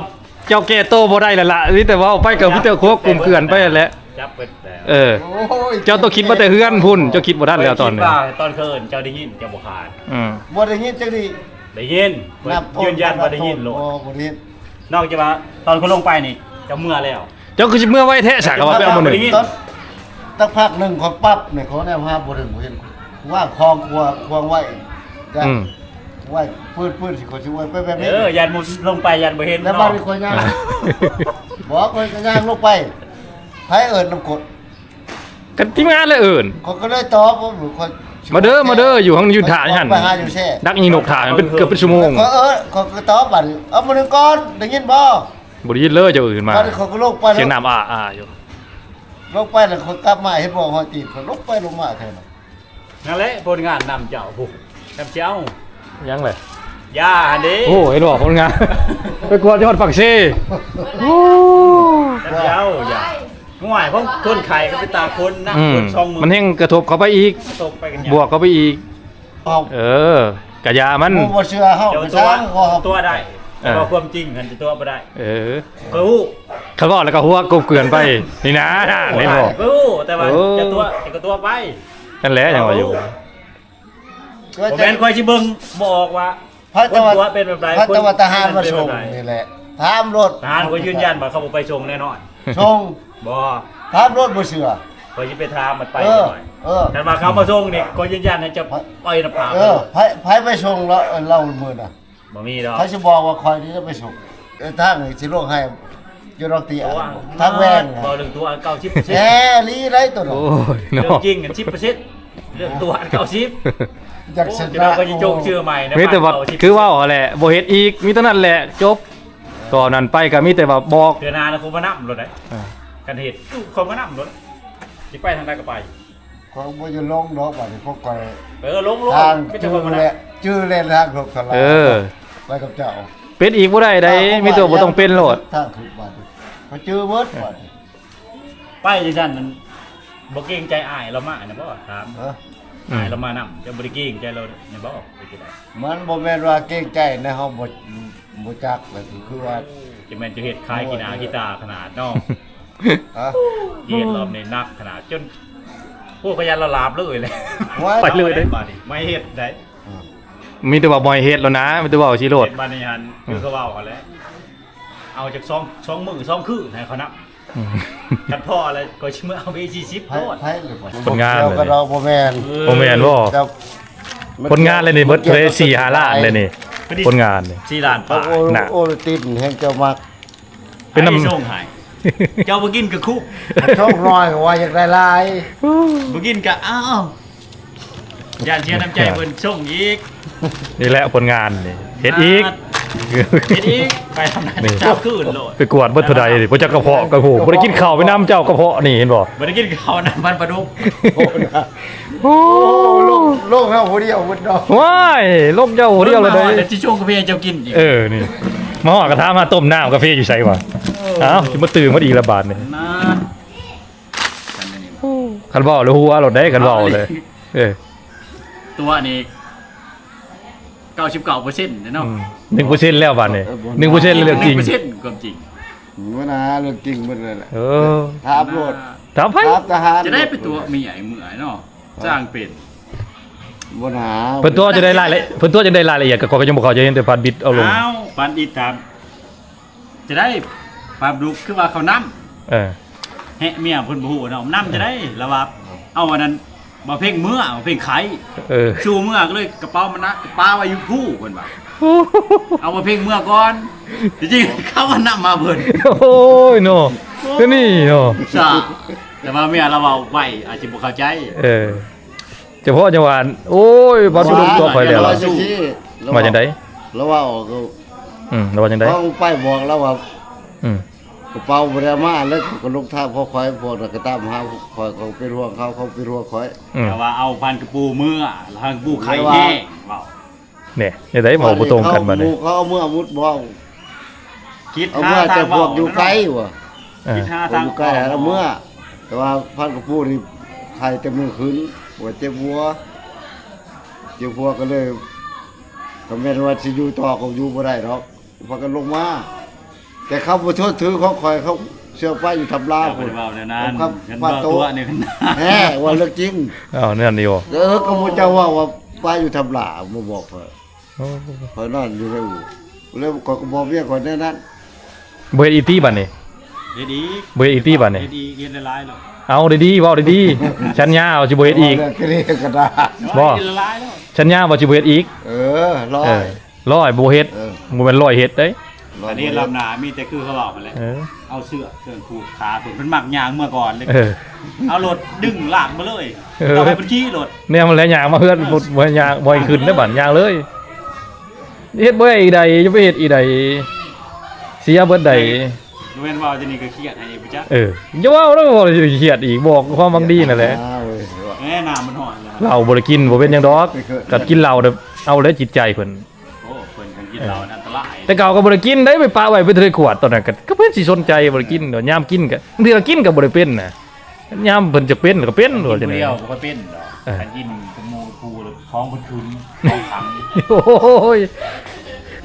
ເຈົ້າແກ້ໂຕບໍ່ໄດ້ແລ້ວລະ ມີແຕ່ເວົ້າໄປກໍມີແຕ່ຄວບກົມເກືອນໄປຫັ້ນແຫຼະ. ຈັບເບິດແລ້ວ. ເອີ ໂອ້ຍ ເຈົ້າຕ້ອງຄິດມາແຕ່ເຮືອນພຸ້ນ ເຈົ້າຄິດບໍ່ທັນແລ້ວຕອນນີ້. ຂ້ອຍຄິດວ່າຕອນເຄີນເຈົ້າໄດ້ຍິນ ເຈົ້າບໍ່ຂານ. ອືມ ບໍ່ໄດ້ຍິນຈັກດີ້. ໄດ້ຍິນ ຢືນຢັນວ່າໄດ້ຍິນໂລດ. ບໍ່ ບໍ່ໄດ້ຍິນ. ນອກຈາກວ່າຕອນຂ້ອຍລົງໄປນີ້ ເຈົ້າເມືອແລ້ວ. ເຈົ້າຄືຊິເມືອໄວແທ້ຊະ ກໍວ່າໄປເອົາມື້ໜຶ່ງ. ຕອນ ສັກພັກໜຶ່ງຂ້ອຍປັບນີ້ ຂ້ອຍແນມຫາບໍ່ເຖິງ ບໍ່ເຫັນ ວາງຄອງຄວາ ຄວາງໄວ້ ອືມ ໄວ້ ປືນ ປືນ ຊິຂ້ອຍຊິໄວ້ໄປແບບນີ້. ເອີ ຢ້ານບໍ່ລົງໄປ ຢ້ານບໍ່ເຫັນ. ແລ້ວບາດນີ້ຂ້ອຍຍ່າງ ເອີ ບໍ່ ຂ້ອຍກໍຍ່າງລົງໄປ ໃຜເອີ້ນນຳກົດ ກັນທີມງານແຫຼະເອີ້ນ. ຂ້ອຍກໍເລີຍຕອບວ່າ ຂ້ອຍ ມາເດີ ມາເດີ ຢູ່ຫັ້ນ ຢູ່ຖ້າຢູ່ຫັ້ນ ໄປຫາຢູ່ແຊ່ ດັກຍິງນົກຖ້າເປັນ ເກືອບເປັນຊົ່ວໂມງ. ຂ້ອຍ ເອີ ຂ້ອຍກໍຕອບບາດນີ້ ເອົາມາໜຶ່ງກ່ອນ ໄດ້ຍິນບໍ່? ບໍ່ໄດ້ຍິນເລີຍ ເຈົ້າເອີ້ນມາ. ບາດນີ້ຂ້ອຍກໍລົງໄປ ສຽງນ້ຳອາໆຢູ່. ລົງໄປແລ້ວຂ້ອຍກັບມາເຫັນບໍ່ຮອຍຕີນ ຂ້ອຍລົງໄປລົງມາແທ້ນັ້ນ. ນັ້ນແຫຼະຜົນງານນຳເຈົ້າພຸ້ນ ນຳເຈົ້າ ຍັງເລີຍ ຢ່າຫັ້ນເດ້. ໂອ້ ເຫັນບໍ່ຜົນງານ ໄປກວດຢູ່ຮອດປາກເຊ. ໂອ້ ນຳເຈົ້າ ຢ່າ ຫ່ວຍ ຂອງຄົນໄຂ້ກໍເປັນຕາຄົນນະ. ອືມ ຄົນສອງໝື່ນ ມັນແຮ່ງກະທົບເຂົ້າໄປອີກ ກະທົບໄປກັນ ບວກເຂົ້າໄປອີກ. ເອີ ກະຢ່າມັນ ໝູ່ບໍ່ເຊື່ອເຮົາ ເຈົ້າຕົວະ ຕົວະໄດ້ ເອີ ແຕ່ວ່າຄວາມຈິງຫັ້ນຈະຕົວະບໍ່ໄດ້. ເອີ ຂ້ອຍຮູ້ ຄັນເວົ້າແລ້ວກໍຫົວກົບເກືອນໄປ ນີ້ນະ ເຫັນບໍ່? ຂ້ອຍຮູ້ ແຕ່ວ່າ ໂອ້ ຈະຕົວະ ຈະກໍຕົວະໄປ. ນັ້ນແຫຼະ ຍັງວ່າຢູ່ ບໍ່ແມ່ນຂ້ອຍຊິເບິ່ງບໍ່ອອກວ່າ ພັນຕະວັດ ຄົນຕົວະເປັນແບບໃດ ພັນຕະວັດ ຄົນ ທະຫານມາສົ່ງນີ້ແຫຼະ ຖາມໂລດ. ທະຫານກໍຢືນຢັນວ່າເຂົາບໍ່ໄປສົ່ງແນ່ນອນ. ສົ່ງ ບໍ່ ຖາມໂລດ ບໍ່ເຊື່ອ ຂ້ອຍຊິໄປຖາມມັນໄປ. ເອີ ເອີ ຄັນວ່າເຂົາມາສົ່ງນີ້ ຂ້ອຍຢືນຢັນໃຫ້ເຈົ້າໄປນຳພາ. ເອີ ໃຜ ໃຜໄປສົ່ງລາວ? ເອີ ລາວມື້ນະ ບໍ່ມີດອກ. ໃຜຊິບອກວ່າຂ້ອຍນີ້ໄປສົ່ງ? ເອີ ທາງນີ້ຊິລົງໃຫ້ຢູ່ດອກຕິ ທາງແວງ ເວົ້າເລື່ອງຕົວະເກົ້າສິບເປີເຊັນ ແອລີໄດ້ຕົວະ. ໂອ້ຍເນາະ ເລື່ອງຈິງຫັ້ນສິບເປີເຊັນ ເລື່ອງຕົວະເກົ້າສິບ. ຢາກຊະນະ ໂອ້ ເຈົ້າກໍຊິຈົງຊື່ໃໝ່ນະ ມີແຕ່ວ່າ ເກົ້າສິບ ຄືເວົ້າຫັ້ນແຫຼະ ບໍ່ເຮັດອີກ ມີເທົ່ານັ້ນແຫຼະ ຈົບ. ຕໍ່ນັ້ນໄປກໍມີແຕ່ວ່າບອກ ເທື່ອໜ້ານະ ຄົນມານຳໂລດໄດ໋. ອ່າ ຄັນເຮັດ ຄົນມານຳໂລດ ຊິໄປທາງໃດກໍໄປ. ຂ້ອຍບໍ່ຢາກລົງດອກບາດນີ້ ພວກຂ້ອຍ ເອີ ລົງໂລດ ທາງຈື່ແຫຼະ ຈື່ແລ່ນທາງລົດທະລາ ເອີ ໄປກັບເຈົ້າ ເປັນອີກບໍ່ໄດ້ໃດ໋ ມີແຕ່ບໍ່ຕ້ອງເປັນໂລດ ທາງຂຶ້ນບາດນີ້ ຂ້ອຍຈື່ເບິດບາດນີ້. ໄປຈັ່ງຊັ້ນ ບໍ່ເກງໃຈອ້າຍລາວມານະບໍ່? ຖາມ ເອີ ອ້າຍລາວມານຳ ເຈົ້າບໍ່ໄດ້ເກງໃຈລາວນະບໍ່? ມັນບໍ່ແມ່ນວ່າເກງໃຈນະ ເຮົາບໍ່ ບໍ່ຈັກ ແບບຄືວ່າ ຈະແມ່ນຈະເຮັດຂາຍຂີ້ໜ້າຂີ້ຕາຂະໜາດເນາະ. ຮະ ເຮັດລອບນີ້ໜັກຂະໜາດ ຈົນພວກຂະຫຍັນລະລາບເລີຍແຫຼະ ໄປເລີຍເດ້ ບາດນີ້ ໄມ່ເຮັດໄດ໋. ອືມ ມີແຕ່ວ່າບໍ່ໃຫ້ເຮັດແລ້ວນະ ມີແຕ່ເວົ້າຊິໂລດ. ເຮັດບາດນີ້ຫັ້ນ ອືມ ຄືເຂົາເວົ້າຫັ້ນແຫຼະ ເອົາຈັກສອງ ສອງມື້ສອງຄືນໃຫ້ເຂົານຳ. ອືມ ຄັນພໍແລ້ວກໍຊິມາເອົາເບສີ່ສິບໂລດ. ໃຜ ໃຜ ຜົນງານ ບໍ່ແມ່ນ ບໍ່ແມ່ນບໍ່? ຜົນງານເລີຍນີ້ ເບິດເທົ່າໃດ ສີ່ຫ້າລ້ານເລີຍນີ້ ຜົນງານນີ້ ສີ່ລ້ານປາຍ. ໂອ ນະ ໂອລະຕິນແຮ່ງເຈົ້າມັກ ເປັນນຳ ໃຫ້ສົ່ງໃຫ້ ເຈົ້າບໍ່ກິນກໍຄຸບ ສົ່ງໜ້ອຍກໍວ່າຢາກໄດ້ຫຼາຍ ບໍ່ກິນກໍ ອ້າວ ຢ້ານເສຍນ້ຳໃຈເພິ່ນສົ່ງອີກ. ນີ້ແຫຼະຜົນງານນີ້ ເຮັດອີກ. ເຮັດອີກ ໄປທຳນານ ນີ້ ຈັບຄືນໂລດ ໄປກວດເບິດເທົ່າໃດນີ້ ບໍ່ຈັກກະເພາະກະໂພ ບໍ່ໄດ້ກິນເຂົ້າໄປນຳເຈົ້າ ກະເພາະນີ້ເຫັນບໍ່ ບໍ່ໄດ້ກິນເຂົ້ານຳ ມັນປາດຸກ ໂອ້ ລົງ ລົງເຮົາຜູ້ດຽວເບິດເນາະ ວ້າຍ ລົງເຈົ້າຜູ້ດຽວເລີຍເດ້ ມາຮອດແລ້ວຊິຊົງກາເຟໃຫ້ເຈົ້າກິນອີກ ເອີ ນີ້ ມາຮອດກະຖາມຫາຕົ້ມນ້ຳກາເຟຢູ່ໃສວະ ເອີ ເອົ້າ ຊິມາຕື່ມມາອີກລະບາດນີ້ ນັ້ນ ຄັນເວົ້າແລ້ວຫົວໂລດເດ້ ຄັນເວົ້າເລີຍ ເອີ ຕົວນີ້ ເກົ້າສິບເກົ້າເປີເຊັນເນາະ ອືມ ໜຶ່ງເປີເຊັນແລ້ວບາດນີ້ ເອີ ບໍ່ ໜຶ່ງເປີເຊັນເລື່ອງຈິງ ໜຶ່ງເປີເຊັນຄວາມຈິງ ບໍ່ນາ ເລື່ອງຈິງເບິດເລີຍແຫຼະ ເອີ ຖາມໂລດ ຖາມໃຜ ຖາມທະຫານ ຈະໄດ້ໄປຕົວະເມຍໃຫ້ເມື່ອຍເນາະ ຈ້າງເປັນ ບໍ່ນາ ເພິ່ນຕົວະຈັ່ງໃດລາຍລະ ເພິ່ນຕົວະຈັ່ງໃດລາຍລະອຽດ ກໍຂ້ອຍກໍຍັງບໍ່ເຂົ້າໃຈ ເຫັນແຕ່ປານບິດເອົາລົງ ອ້າວ ປານອິດຖາມ ຈະໄດ້ປາດຸກຄືວ່າເຂົ້ານ້ຳ ເອີ ແຮະ ເມຍເພິ່ນບໍ່ຮູ້ເນາະ ນ້ຳຈະໄດ້ລະວ່າ ເອົາອັນນັ້ນ ບໍ່ເພັງເມືອ ບໍ່ເພັງໄຂ້ ເອີ ຊູເມືອກໍເລີຍກະເປົາມັນນະ ປາໄວ້ຢູ່ພູເພິ່ນວ່າ ເອົາບໍ່ເພັງເມືອກ່ອນ ທີ່ຈິງເຂົາເອົານ້ຳມາເພິ່ນ ໂອ້ຍເນາະ ໂອ້ຍ ແຕ່ນີ້ເນາະ ຊະ ແຕ່ວ່າເມຍລາວເວົ້າໄປອາດຊິບໍ່ເຂົ້າໃຈ ເອີ ສະເພາະຈັ່ງຫວາ ໂອ້ຍ ບາດບໍ່ລົງຕົວຂ້ອຍແລ້ວ ວ່າຈັ່ງໃດ ລາວເວົ້າກໍ ອືມ ລາວວ່າຈັ່ງໃດ ເຮົາໄປບອກລາວວ່າ ອືມ ກະເປົາບໍ່ໄດ້ເອົາມາ ແລ້ວກໍລົງທາງພວກຂ້ອຍ ພວກນັ້ນກໍຕາມຫາຂ້ອຍ ເຂົາເປັນຫ່ວງເຂົາ ເຂົາເປັນຫ່ວງຂ້ອຍ ອືມ ແຕ່ວ່າເອົາພັນກະປູເມືອ ພັນກະປູໄຂ້ແຫ້ງ ເວົ້າ ແນ່ ແນວໃດເວົ້າບໍ່ຕົງກັນບາດນີ້ ໝູ່ເຂົາເອົາເມືອໝົດບໍ່ ຄິດຫາທາງເວົ້າ ເອົາເມືອແຕ່ພວກຢູ່ໄກວ່າ ເອີ ຄິດຫາທາງ ຢູ່ໄກ ເອົາເມືອ ແຕ່ວ່າພັນກະປູນີ້ໄຂ້ແຕ່ມື້ຄືນ ວ່າເຈັບຫົວ ເຈັບຫົວກໍເລີຍ ກໍແມ່ນວ່າຊິຢູ່ຕໍ່ກໍຢູ່ບໍ່ໄດ້ດອກ ພາກັນລົງມາ ແຕ່ເຂົາບໍ່ເຊື່ອຖືຂອງຂ້ອຍ ເຂົາເຊື່ອໄປຢູ່ທຳລາພຸ້ນ ເຈົ້າບໍ່ໄດ້ເວົ້າແນວນັ້ນ ເຂົາ ເຫັນບໍ່ ໂຕ ຕົວະນີ້ ແທ້ ເວົ້າເລື່ອງຈິງ ເອົາແນວນັ້ນຢູ່ ເອີ ກໍໝູ່ເຈົ້າເວົ້າວ່າໄປຢູ່ທຳລາ ມາບອກຂ້ອຍ ໂອ້ ຂ້ອຍນອນຢູ່ໃນອູ່ ແລ້ວຂ້ອຍກໍບອກເມຍຂ້ອຍແນວນັ້ນ ບໍ່ເຮັດອີກຕິບາດນີ້ ເຮັດອີກ ບໍ່ເຮັດອີກຕິບາດນີ້ ເຮັດອີກ ເຮັດຫຼາຍໆໂລດ ເອົາດີໆ ເວົ້າດີໆ ສັນຍາວ່າຊິບໍ່ເຮັດອີກ ເວົ້າເລື່ອງກະເລກະດາ ບໍ່ ເຮັດຫຼາຍໆໂລດ ສັນຍາວ່າຊິບໍ່ເຮັດອີກ ເອີ ຮ້ອຍ ເອີ ຮ້ອຍບໍ່ເຮັດ ເອີ ບໍ່ແມ່ນຮ້ອຍເຮັດເດ້ ອັນນີ້ລຳໜ້າມີແຕ່ຄືເຂົາເວົ້າຫັ້ນແຫຼະ ເອີ ເອົາເຊືອກເຄື່ອງຜູກຂາເພິ່ນ ເພິ່ນມັກຍ່າງເມືອກ່ອນເດ້ ເອີ ເອົາລົດດຶງລາກມາເລີຍ ເອີ ເອົາໃຫ້ເພິ່ນຂີ່ລົດ ແນວມັນແຫຼະຍ່າງມາເຮືອນ ບໍ່ ບໍ່ຍ່າງ ບໍ່ໃຫ້ຂຶ້ນເດ້ບາດຍ່າງເລີຍ ເຮັດບໍ່ໄດ້ອີກໃດ ຢ່າໄປເຮັດອີກໃດ ເສຍເບິດໃດ ບໍ່ແມ່ນເວົ້າຈັ່ງນີ້ກໍຄຽດໃຫ້ອີກບໍ່ຈັກ ເອີ ຢ່າເວົ້າເດີ ເວົ້າແລ້ວຊິຄຽດອີກ ບອກຄວາມຫວັງດີນັ້ນແຫຼະ ອ້າວເວີຍ ແໝ ນ້ຳມັນຮ້ອນແລ້ວ ເຫຼົ້າບໍ່ໄດ້ກິນບໍ່ເປັນຫຍັງດອກ ກໍກິນເຫຼົ້າເດີ ເອົາແລ້ວຈິດໃຈເພິ່ນ ໂອ້ ເພິ່ນຄັນກິນເຫຼົ້າອັນຕະລາຍ ແຕ່ເກົ່າກໍບໍ່ໄດ້ກິນເດ້ ໄປປະໄວ້ເປັນເທົ່າໃດຂວດຕອນນັ້ນ ກໍ ກໍເພິ່ນຊິສົນໃຈບໍ່ໄດ້ກິນ ຍາມກິນກໍ ບາງທີກໍກິນກໍບໍ່ໄດ້ເປັນນະ ຍາມເພິ່ນຈະເປັນກໍເປັນ ກິນຜູ້ດຽວບໍ່ຄ່ອຍເປັນດອກ ເອີ ຄັນກິນກັບໝູ່ຄູ່ແລ້ວທ້ອງເພິ່ນຂຶ້ນ ທ້ອງຄັນ ໂອ້ຍ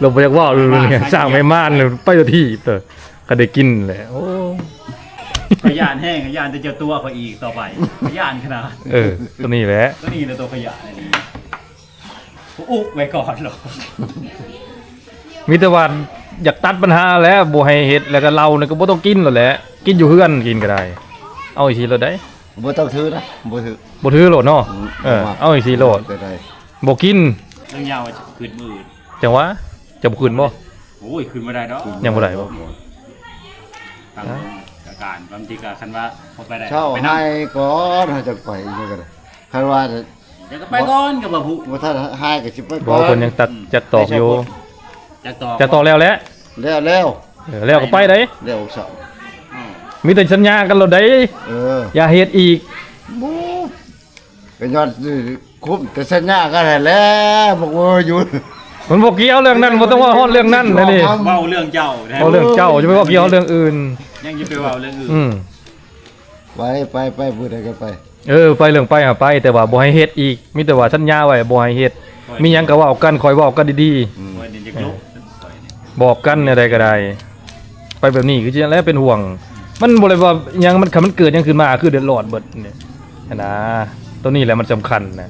ລາວບໍ່ຢາກເວົ້າເລື່ອງນີ້ ສ້າງແມ່ມ່ານໄປຕົວທີບເດີ ກໍໄດ້ກິນແຫຼະ ໂອ້ຍ ຂ້ອຍຢ້ານແຮງ ຢ້ານແຕ່ເຈົ້າຕົວະຂ້ອຍອີກຕໍ່ໄປ ຂ້ອຍຢ້ານຂະໜາດ ເອີ ຕົວນີ້ແຫຼະ ຕົວນີ້ແຫຼະຕົວຂ້ອຍຢ້ານ ອຸບໄວ້ກ່ອນໂລດ ມີແຕ່ວ່າຢາກຕັດບັນຫາແຫຼະ ບໍ່ໃຫ້ເຮັດ ແລ້ວກໍເຫຼົ້ານີ້ກໍບໍ່ຕ້ອງກິນໂລດແຫຼະ ກິນຢູ່ເຮືອນກິນກໍໄດ້ ເອົາຈັ່ງຊີ້ໂລດໃດ ບໍ່ຕ້ອງຖືນະ ບໍ່ຖື ບໍ່ຖືໂລດເນາະ ອືມ ເອີ ບໍ່ມັກ ເອົາຈັ່ງຊີ້ໂລດ ບໍ່ໄດ້ ບໍ່ກິນ ເລື່ອງຍາວວ່າຊິຂຶ້ນມື້ອື່ນ ຈັ່ງຫວາ ຈະບໍ່ຂຶ້ນບໍ່? ໂອ້ຍ ຂຶ້ນບໍ່ໄດ້ດອກ ຍັງບໍ່ໄດ້ບໍ່? ຕາມອາການ ບາງທີກໍຄັນວ່າບໍ່ໄປໄດ້ ເຊົ້າ ໄປນຳ ໃຫ້ກ່ອນ ເຮົາຈະໄປອີ່ຫຍັງກໍໄດ້ ຄັນວ່າ ຢາກໄປກ່ອນກໍບໍ່ຮູ້ ບໍ່ທັນຫາຍກໍຊິໄປກ່ອນ ບໍ່ ເພິ່ນຍັງຕັດ ອືມ ຈັກຕອກຢູ່ ຈັກຕອກ ຈັກຕອກແລ້ວແຫຼະ ແລ້ວ ແລ້ວ ເອີ ແລ້ວກໍໄປໄດ້ ແລ້ວຊະ ອືມ ມີແຕ່ສັນຍາກັນໂລດໃດ ເອີ ຢ່າເຮັດອີກ ບໍ່ ກໍຍ້ອນຄຸ້ມແຕ່ສັນຍາກັນຫັ້ນແຫຼະ ບໍ່ວ່າຢູ່ ມັນບໍ່ກ່ຽວເລື່ອງນັ້ນ ບໍ່ຕ້ອງເວົ້າຮອດເລື່ອງນັ້ນ ອັນນີ້ ເວົ້າເລື່ອງເຈົ້າ ເວົ້າເລື່ອງເຈົ້າ ຢ່າໄປເວົ້າກ່ຽວເລື່ອງອື່ນ ຍັງຊິໄປເວົ້າເລື່ອງອື່ນ ອືມ ໄປ ໄປ ໄປ ຜູ້ໃດກໍໄປ ເອີ ໄປເລື່ອງໄປຫາໄປ ແຕ່ວ່າບໍ່ໃຫ້ເຮັດອີກ ມີແຕ່ວ່າສັນຍາໄວ້ບໍ່ໃຫ້ເຮັດ ມີຫຍັງກໍເວົ້າກັນ ຄ່ອຍເວົ້າກັນດີໆ ອືມ ຂ້ອຍນີ້ຢາກລົບ ຂ້ອຍນີ້ ບອກກັນແນວໃດກໍໄດ້ ໄປແບບນີ້ຄືຈັ່ງໃດເປັນຫ່ວງ ມັນບໍ່ໄດ້ວ່າຫຍັງ ມັນ ຄັນມັນເກີດຫຍັງຂຶ້ນມາ ຄືເດືອດຮ້ອນເບິດນີ້ຫັ້ນນາ ຕົວນີ້ແຫຼະມັນສຳຄັນນະ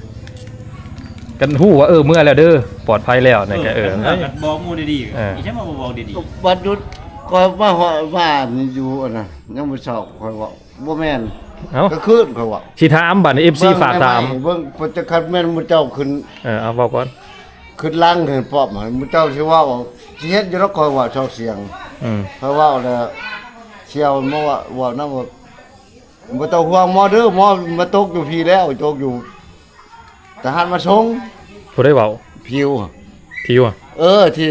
ຄັນຮູ້ວ່າ ເອີ ເມືອແລ້ວເດີ ປອດໄພແລ້ວນີ້ກໍ ເອີ ເອີ ກໍບອກໝູ່ດີໆ ເອີ ອີຫຍັງມາບໍ່ບອກດີໆ ບັດຢຸດ ຂ້ອຍມາຮອດບ້ານຢູ່ອັນນັ້ນ ຍາມມື້ເຊົ້າຂ້ອຍເວົ້າ ບໍ່ແມ່ນ ເອົ້າ ກາງຄືນຂ້ອຍເວົ້າ ຊິຖາມບາດນີ້ ເອັຟຊີ ຝາກຖາມ ເບິ່ງ ເພິ່ນຈະ ຄັນແມ່ນໝູ່ເຈົ້າຂຶ້ນ ເອີ ເອົາເວົ້າກ່ອນ ຂຶ້ນຫຼັງຂຶ້ນປ້ອມຫັ້ນ ໝູ່ເຈົ້າຊິເວົ້າ ຊິເຮັດຢູ່ດອກ ຂ້ອຍເວົ້າຊອກສຽງ ອືມ ຂ້ອຍເວົ້າແລ້ວ ສ່ຽວມາເວົ້ານຳວ່າ ບໍ່ຕ້ອງຫ່ວງໝໍເດີ ໝໍມາຕົກຢູ່ພີ້ແລ້ວ ຕົກຢູ່ ທະຫານມາສົ່ງ ຜູ້ໃດເວົ້າ? ຜິວ ຜິວ ເອີ ທີ່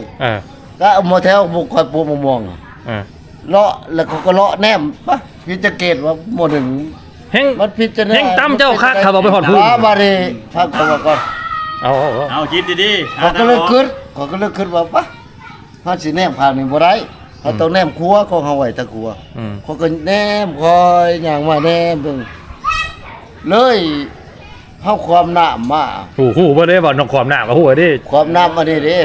ເອີ ກະໝໍແຖວບໍ່ຄ່ອຍປູກໝາກມ່ວງ ເອີ ເລາະ ແລ້ວເຂົາກໍເລາະແນມ ປະ ຜິດສັງເກດວ່າໝໍໜຶ່ງ ແຮ່ງ ມັນຜິດຈັ່ງໃດ ແຮ່ງຕຳເຈົ້າຄັກ ຖ້າວ່າໄປຮອດພຸ້ນ ບາດນີ້ ຟັງເຂົາເວົ້າກ່ອນ ເອົາ ເອົາ ເອົາ ເອົາ ຄິດດີໆ ເຂົາກໍເລີຍຄຶດ ເຂົາກໍເລີຍຄຶດວ່າ ປະ ເຮົາຊິແນມຂ້າງນີ້ບໍ່ໄດ້ ເຮົາ ອືມ ຕ້ອງແນມຄົວຂອງເຮົາໄວ້ທາງຄົວ ອືມ ເຂົາກໍແນມ ຄ່ອຍຍ່າງມາແນມເບິ່ງ ເລີຍ ເຮົາຄວາມນ້ຳມາ ຮູ້ ຮູ້ເບິດເດ້ ວ່ານ້ອງຄວາມນ້ຳກໍຮູ້ເດ້ ຄວາມນ້ຳອັນນີ້ເດ້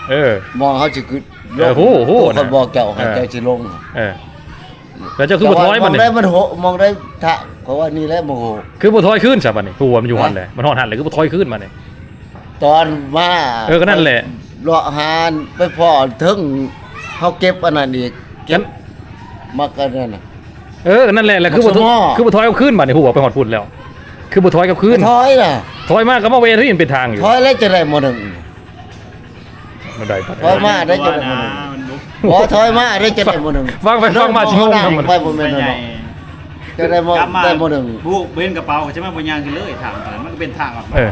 ເອີ ໝອງເຮົາຊິຂຶ້ນ ເອີ ຮູ້ ຮູ້ ຂ້ອຍບອກເຈົ້າ ເອີ ໃຫ້ເຈົ້າຊິລົງ ເອີ ແລ້ວເຈົ້າຄືບໍ່ຖອຍມັນນີ້ ມອງໄດ້ມັນໂຫ ມອງໄດ້ທະ ເພາະວ່ານີ້ແຫຼະບໍ່ໂຫ ຄືບໍ່ຖອຍຄືນຊະບັດນີ້ ຮູ້ວ່າມັນຢູ່ຫັ້ນແຫຼະ ມັນຮອດຫັ້ນແຫຼະ ຄືບໍ່ຖອຍຄືນບັດນີ້ ຕອນມາ ເອີ ກໍນັ້ນແຫຼະ ເລາະຫາໄປພໍ້ເທິງ ເຮົາເກັບອັນນັ້ນອີກ ເກັບ ມັກອັນນັ້ນນະ ເອີ ກໍນັ້ນແຫຼະ ແລ້ວຄືບໍ່ ຄືບໍ່ຖອຍກັບຄືນບັດນີ້ ຮູ້ວ່າໄປຮອດພຸ້ນແລ້ວ ຄືບໍ່ຖອຍກັບຄືນ ຖອຍນະ ຖອຍມາກໍມາແວ່ທີ່ມັນເປັນທາງຢູ່ ຖອຍແລ້ວຈະໄດ້ໝໍໜຶ່ງ ໄດ້ປະ ຖອຍມາໄດ້ຈັກໄດ້ມື້ໜຶ່ງ. ບໍ່ ຖອຍມາໄດ້ຈັກໄດ້ມື້ໜຶ່ງ. ຟັງໄປຟັງມາຊິງົງນຳ ໄປບໍ່ແມ່ນເນາະ. ຈະໄດ້ມື້ ໄດ້ມື້ໜຶ່ງ ບໍ່ເຫັນກະເປົາ ກໍຈະມາບໍ່ຍ່າງຂຶ້ນເລີຍ. ທາງນັ້ນມັນກໍເປັນທາງອອກ. ເອີ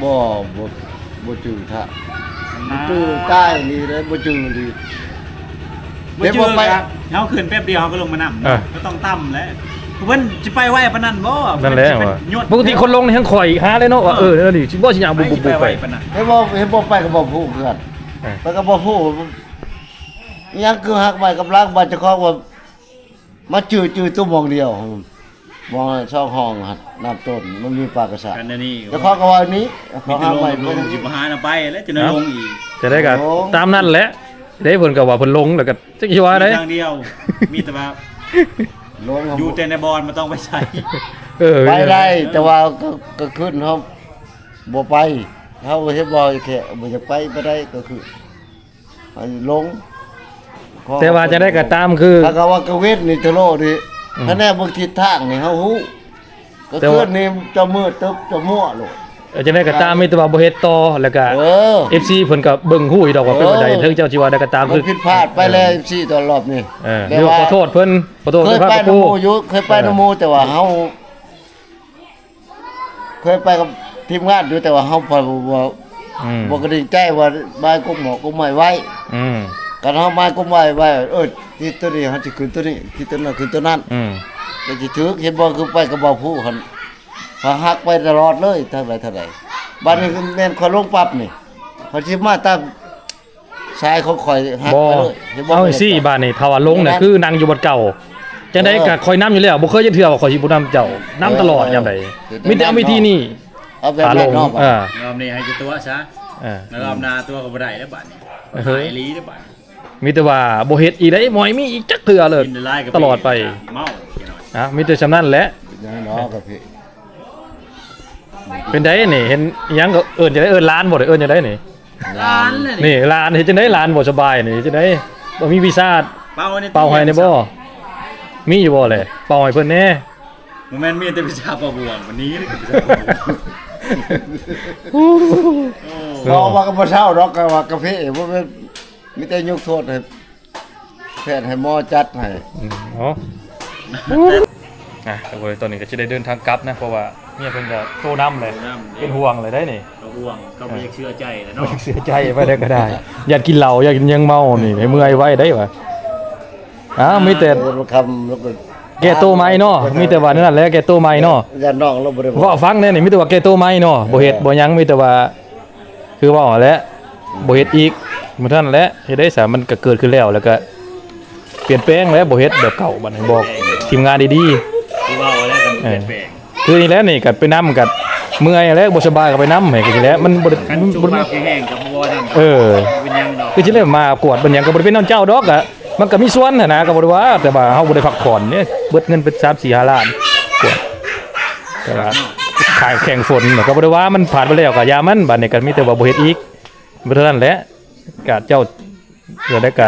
ບໍ່ ບໍ່ ບໍ່ຈື່ທາງ ບໍ່ຈື່ ຕາຍນີ້ເດ້ ບໍ່ຈື່ອີ່ຫຼີ. ບໍ່ຈື່ ເຮົາຂຶ້ນແປັບດຽວເຮົາກໍລົງມານຳ. ເອີ ກໍຕ້ອງຕ່ຳແຫຼະ. ເພິ່ນຊິໄປໄວປານນັ້ນບໍ່? ນັ້ນແຫຼະ ເພິ່ນຊິໄປຍົດ. ປົກກະຕິຄົນລົງນີ້ແຮງຂ້ອຍຫາເລີຍເນາະ ວ່າ ເອີ ອັນນີ້ຊິບໍ່ຊິຍ່າງບຸບໆໄປ. ເຫັນບໍ່ ເຫັນບໍ່ ໄປກໍບໍ່ຮູ້ຄືກັນ. ເອີ ໄປກໍບໍ່ຮູ້ ອີ່ຫຍັງຄືຮັກໝ້າຍກຳລັງ ບາດເຈົ້າຂອງວ່າ ມາຈື່ ຈື່ຕົວໝ່ອງດຽວ ໝ່ອງສອງຫ້ອງຫັ້ນ ນ້ຳຕົ້ນ ມັນມີປາກະສາ. ເຈົ້າຂອງກໍວ່ານີ້ ເຂົາຫາໃໝ່ ມີແຕ່ລົງ ລົງ ຊິບໍ່ຫານຳໄປແລ້ວ ຈະໄດ້ລົງອີກ. ຈະໄດ້ກໍ ໂອ້ ຕາມນັ້ນແຫຼະເດ້. ເພິ່ນກໍວ່າເພິ່ນລົງແລ້ວກໍຈັກຊິວ່າໃດ ມີທາງດຽວ ມີແຕ່ວ່າລົງ ຢູ່ແຕ່ໃນບ່ອນ ບໍ່ຕ້ອງໄປໃສ. ເອີ ໄປໄດ້ ແຕ່ວ່າກໍ ກໍຂຶ້ນເຮົາບໍ່ໄປ ເຮົາເຮັດບໍ່ແຄ່ບໍ່ຢາກໄປ ບໍ່ໄດ້ກໍຄື ອັນລົງ ແຕ່ວ່າຈັ່ງໃດກໍຕາມ ຄື ຖ້າກໍວ່າກາງເວັນນີ້ທະໂລນີ້ ອືມ ຄະແນນເບິ່ງທິດທາງນີ້ເຮົາຮູ້ ກໍຄືນີ້ຈະມືດຕຶບຈະມົວໂລດ. ເອີ ຈັ່ງໃດກໍຕາມ ມີແຕ່ວ່າບໍ່ເຮັດຕໍ່ ແລ້ວກໍ ເອີ ເອັຟຊີເພິ່ນກໍເບິ່ງຮູ້ຢູ່ດອກວ່າເປັນແນວໃດ. ເອີ ເຖິງເຈົ້າຊິວ່າໃດກໍຕາມ ມັນຜິດພາດໄປແລ້ວ ເອີ ເອັຟຊີຕອນລອບນີ້. ເອີ ແຕ່ວ່າ ຂໍໂທດເພິ່ນ ຂໍໂທດ ເຄີຍໄປນຳໝູ່ຢູ່ ເຄີຍໄປນຳໝູ່ ເອີ ແຕ່ວ່າເຮົາ ເຄີຍໄປກັບທີມງານຢູ່ ແຕ່ວ່າເຮົາບໍ່ ບໍ່ ອືມ ບໍ່ກະດິງໃຈວ່າໝາຍກົກໝໍກົກໄມ້ໄວ້. ອືມ ຄັນເຮົາໝາຍກົກໄມ້ໄວ້ ເອີ ທິດໂຕນີ້ເຮົາຊິຂຶ້ນໂຕນີ້ ທິດໂຕນັ້ນຂຶ້ນໂຕນັ້ນ. ອືມ ກໍຊິຖືກ. ເຫັນບໍ່ ຄືໄປກັບບ່າວຜູ້ຫັ້ນ ເຮົາຫັກໄປຕະຫຼອດເລີຍ ທາງໃດທາງໃດ. ບາດນີ້ຄືແມ່ນຂ້ອຍລົງປັບນີ້ ຂ້ອຍຊິມາຕາມ ສາຍຂອງຂ້ອຍຫັກໄປເລີຍ. ບໍ່ ເອົາຈັ່ງຊີ້ ບາດນີ້ຖ້າວ່າລົງນະ ຄືນັ່ງຢູ່ບ່ອນເກົ່າ ຈັ່ງໃດກໍຂ້ອຍນຳຢູ່ແລ້ວ. ບໍ່ເຄີຍຈັກເທື່ອວ່າຂ້ອຍຊິບໍ່ນຳເຈົ້າ ນຳຕະຫຼອດຍາມໃດ. ມີແຕ່ເອົາວິທີນີ້ ເອົາແບບນັ້ນເນາະ. ເອີ ລອບນີ້ໃຫ້ເຈົ້າຕົວະຊະ. ເອີ ລອບໜ້າຕົວະກໍບໍ່ໄດ້ແລ້ວບາດນີ້. ເອີ ຫາຍອີ່ຫຼີເດ້ບາດນີ້. ມີແຕ່ວ່າບໍ່ເຮັດອີກໄດ໋ ບໍ່ໃຫ້ມີອີກຈັກເທື່ອເລີຍ ຕະຫຼອດໄປ. ເມົາ ນະ ມີແຕ່ສ່ຳນັ້ນແຫຼະ. ເປັນຫຍັງເນາະກະເພ ເປັນໃດນີ້ ເຫັນອີ່ຫຍັງກໍເອີ້ນຈັ່ງໃດ ເອີ້ນຫຼານບໍ່ ເອີ້ນຈັ່ງໃດນີ້? ຫຼານເລີຍນີ້ ນີ້ຫຼານ ເຮັດຈັ່ງໃດ ຫຼານບໍ່ສະບາຍນີ້ ເຮັດຈັ່ງໃດ ບໍ່ມີວິຊາ ເປົ່າໃຫ້ ເປົ່າໃຫ້ແດ່ບໍ່? ມີຢູ່ບໍ່ແຫຼະ ເປົ່າໃຫ້ເພິ່ນແດ່. ບໍ່ແມ່ນມີແຕ່ວິຊາເປົ່າບ່ວງ ວັນນີ້ກໍວິຊາເປົ່າບ່ວງ. ໂອ້ ເວົ້າວ່າກໍບໍ່ເຊົາດອກ ກໍວ່າກາເຟ ບໍ່ແມ່ນ ມີແຕ່ຍົກໂທດໃຫ້ ແພດໃຫ້ໝໍຈັດໃຫ້. ອືມ ເນາະ ອ່ະ ທຸກຄົນ ຕອນນີ້ກໍຊິໄດ້ເດີນທາງກັບນະ ເພາະວ່າເມຍເພິ່ນກໍໂທນຳແຫຼະ ໂທນຳເດ້ ເປັນຫ່ວງເລີຍໄດ໋ນີ້. ກໍຫ່ວງ ກໍບໍ່ຢາກເຊື່ອໃຈແຫຼະເນາະ ບໍ່ຢາກເຊື່ອໃຈໄປໄດ້ກໍໄດ້ ຢ້ານກິນເຫຼົ້າ ຢ້ານຍັງເມົານີ້ ໃຫ້ເມື່ອຍໄວໄດ໋ວ່າ. ອ້າວ ມີແຕ່ ເອີ ຄ່ຳແກ້ໂຕໃໝ່ເນາະ ມີແຕ່ວ່ານັ້ນແຫຼະ ແກ້ໂຕໃໝ່ເນາະ. ຢ້ານນ້ອງລາວບໍ່ໄດ້ບອກ ເວົ້າຟັງແດ່ນີ້ ມີແຕ່ວ່າແກ້ໂຕໃໝ່ເນາະ ເອີ ບໍ່ເຮັດບໍ່ຫຍັງ ມີແຕ່ວ່າ ຄືເວົ້າຫັ້ນແຫຼະ ອືມ ບໍ່ເຮັດອີກ ມື້ນັ້ນແຫຼະ ເຮັດໄດ້ສາ ມັນກໍເກີດຂຶ້ນແລ້ວ ແລ້ວກໍປ່ຽນແປງແຫຼະ ບໍ່ເຮັດແບບເກົ່າ. ບັດນີ້ບອກທີມງານດີໆ ຄືເວົ້າແລ້ວກໍປ່ຽນແປງ ເອີ ຄືນີ້ແຫຼະ ນີ້ກໍໄປນຳ ກໍເມື່ອຍແຫຼະ ບໍ່ສະບາຍກໍໄປນຳ ໃຫ້ກໍຊິແຫຼະ ມັນບໍ່ໄດ້ ຄັນສຸຂະພາບແຂງແຮງກໍບໍ່ນັ້ນ ເອີ ເປັນຫຍັງດອກ ຄືຊິໄດ້ມາກວດ ເປັນຫຍັງກໍບໍ່ໄດ້ເປັນນຳເຈົ້າດອກ ກໍມັນກໍມີສ່ວນຫັ້ນນະ ກໍບໍ່ໄດ້ວ່າ ແຕ່ວ່າເຮົາບໍ່ໄດ້ພັກຜ່ອນເດ້ ເບິດເງິນເປັນສາມສີ່ຫ້າລ້ານກວ່າ ແຕ່ວ່າຂາຍແຂ່ງຝົນ ກໍບໍ່ໄດ້ວ່າ ມັນຜ່ານໄປແລ້ວກໍຢ່າມັນ ບັດນີ້ກໍມີແຕ່ວ່າບໍ່ເຮັດອີກ ບໍ່ເທົ່ານັ້ນແຫຼະ ກະເຈົ້າ ເທື່ອໃດກະ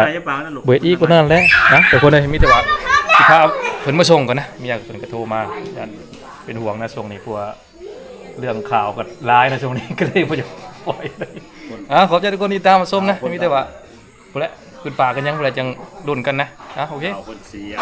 ບໍ່ເຮັດອີກ ບໍ່ເທົ່ານັ້ນແຫຼະນະ. ທຸກຄົນເອີຍ ມີແຕ່ວ່າຊິພາເພິ່ນມາສົ່ງກ່ອນນະ ເມຍເພິ່ນກໍໂທມາ ຢ້ານເປັນຫ່ວງນະ ຊ່ວງນີ້ ເພາະວ່າເລື່ອງຂ່າວກໍຫຼາຍນະ ຊ່ວງນີ້ ກໍເລີຍບໍ່ຢາກປ່ອຍ. ອ່າ ຂອບໃຈທຸກຄົນທີ່ຕາມມາຊົມນະ ມີແຕ່ວ່າ ພຸ້ນແຫຼະ ຂຶ້ນປ່າກັນຍັງ ພຸ້ນແຫຼະ ຈັ່ງລຸ້ນກັນນະ. ອ່າ ໂອເຄ ເອົາຄົນເສຍ